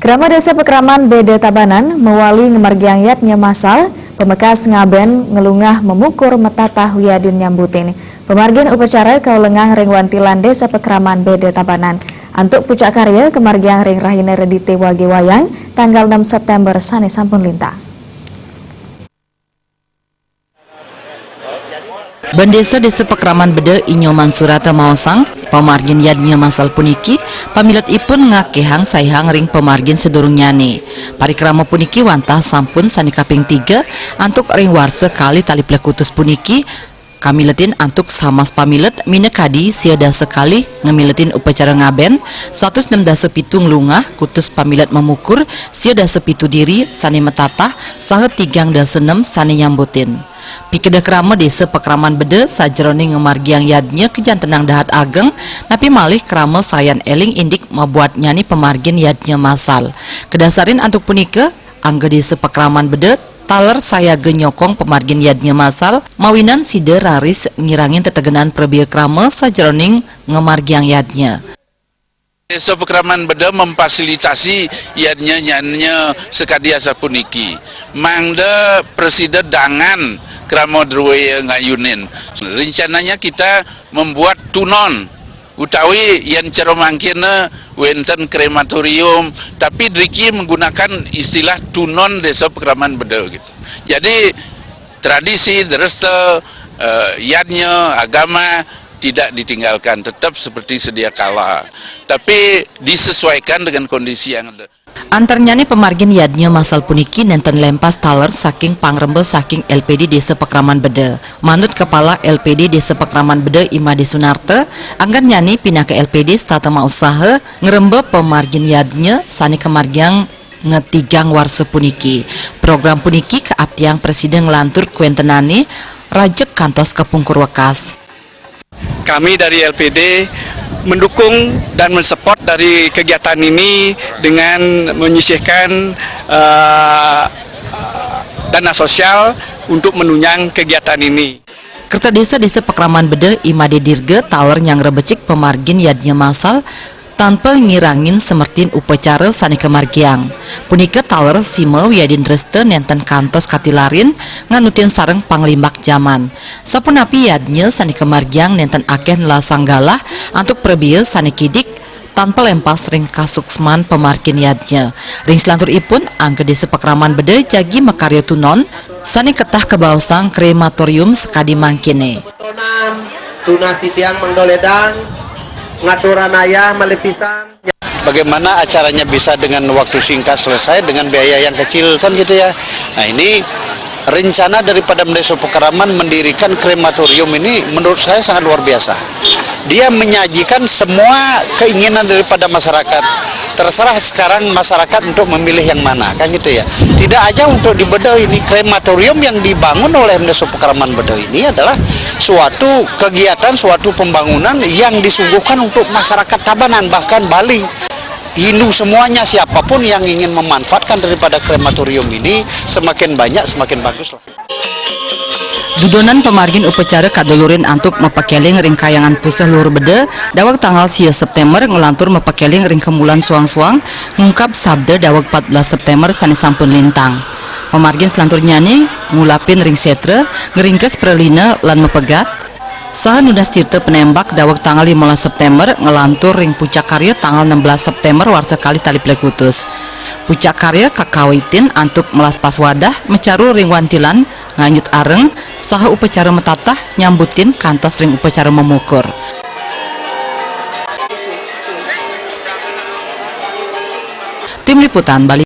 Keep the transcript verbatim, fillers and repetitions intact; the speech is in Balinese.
Krama Desa Pakraman Beda Tabanan mawali ngamargiang yadnya masal, pamekas ngaben nglungan mamukur matatah wiadin nyambutin. Pamargin upacara kaulengang ring wantilan Desa Pakraman Beda Tabanan. Antuk puncak karya kamargiang ring rahina Redité Wagé Wayang, tanggal enam Séptémber sané sampun lintang. Bendésa Desa Pakraman Beda I Nyoman Surata maosang, pamargin yadnya masal puniki, pamiletipun ngakehang saihang ring pamargin sadurungnyané. Parikrama puniki wantah sampun sané kaping tiga, antuk ring warsa kalih tali plekutus puniki, kamiletin antuk samas pamilet minakadi sia dasa kalih ngamiletin upacara ngaben, satus nem dasa pitu nglungah, kutus pamilet mamukur, sia dasa pitu diri sané matatah, saha tigang dasa nem sané nyambutin. Pikedeh krama Desa Pakraman Beda sajeroning ngamargiang yadnya kajantenang dahat ageng, napi malih krama sayan éling indik mabuatnyané pamargin yadnya masal. Kadasarin antuk punika, angga Desa Pakraman Beda taler sayaga nyokong pamargin yadnya masal, mawinan sida raris ngirangin tetegenan prabéa krama sajeroning ngamargiang yadnya. Desa Pakraman Beda memfasilitasi yadnya-yadnya sakadi asapuniki. Mangda prasida dangan krama druéya ngayunin. Rencananya kita membuat tunon utawi yén cara mangkin wénten krematorium, tapi driki menggunakan istilah tunon Desa Pakraman Beda gitu. Jadi tradisi, dresta, eh, yadnya, agama tidak ditinggalkan, tetap seperti sedia kala, tapi disesuaikan dengan kondisi yang ada. Antarnyané pamargin yadnya masal puniki nénten lempas taler saking pangremba saking L P D Desa Pakraman Beda. Manut Kepala L P D Desa Pakraman Beda I Madé Sunarta, anggannyané pinaka L P D setata mausaha ngremba pamargin yadnya sané kamargiang ngatigang warsa puniki. Program puniki kaaptiang prasida nglantur kawéntenané rajeg kantos kapungkur wekas. Kami dari L P D mendukung dan mensupport dari kegiatan ini dengan menyisihkan, eh, dana sosial untuk menunjang kegiatan ini. Kerta Desa Desa Pakraman Beda I Madé Dirga taler nyanggra becik pamargin yadnya masal tanpa ngirangin semertin upacara sané kamargiang. Punika taler sima wiadin dresta nénten kantos katilarin nganutin sareng panglimbak jaman. Sapunapi yadnya sané kamargiang nénten akéh nelasang galah antuk prabéa sané kidik tanpa lempas ring kasuksman pamargin yadnya. Ring salanturipun, angga Desa Pakraman Beda jagi makarya tunon sané ketah kabaosang krematorium sakadi mangkiné. Tunas titiang mangda lédang, ngaturan ayah malih pisan. Bagaimana acaranya bisa dengan waktu singkat selesai dengan biaya yang kecil, kan gitu ya. Nah, ini rencana daripada Desa Pakraman mendirikan krematorium ini menurut saya sangat luar biasa. Dia menyajikan semua keinginan daripada masyarakat. Terserah sekarang masyarakat untuk memilih yang mana, kan gitu ya. Tidak aja untuk di Beda ini, krematorium yang dibangun oleh Desa Pakraman Beda ini adalah suatu kegiatan, suatu pembangunan yang disuguhkan untuk masyarakat Tabanan, bahkan Bali. Hindu semuanya, siapapun yang ingin memanfaatkan daripada krematorium ini, semakin banyak semakin bagus lah. Dudonan pamargin upacara kadulurin antuk mapakéling ring Kahyangan Puseh Luhur Beda, daweg tanggal sia Séptémber, nglantur mapakéling ring Kemulan Suang-Suang, ngungkab sabda daweg pat belas Séptémber sané sampun lintang. Pamargin salanturnyané ngulapin ring sétra, ngringkes pralina lan mapegat, saha nunas tirta panembak daweg tanggal limolas Séptémber, nglantur ring puncak karya tanggal enam belas Séptémber warsa kalih tali plekutus. Puncak karya kakawitin antuk melaspas wadah, macaru ring wantilan, nganyut areng, saha upacara matatah nyambutin kantos ring upacara mamukur. Tim Liputan Bali.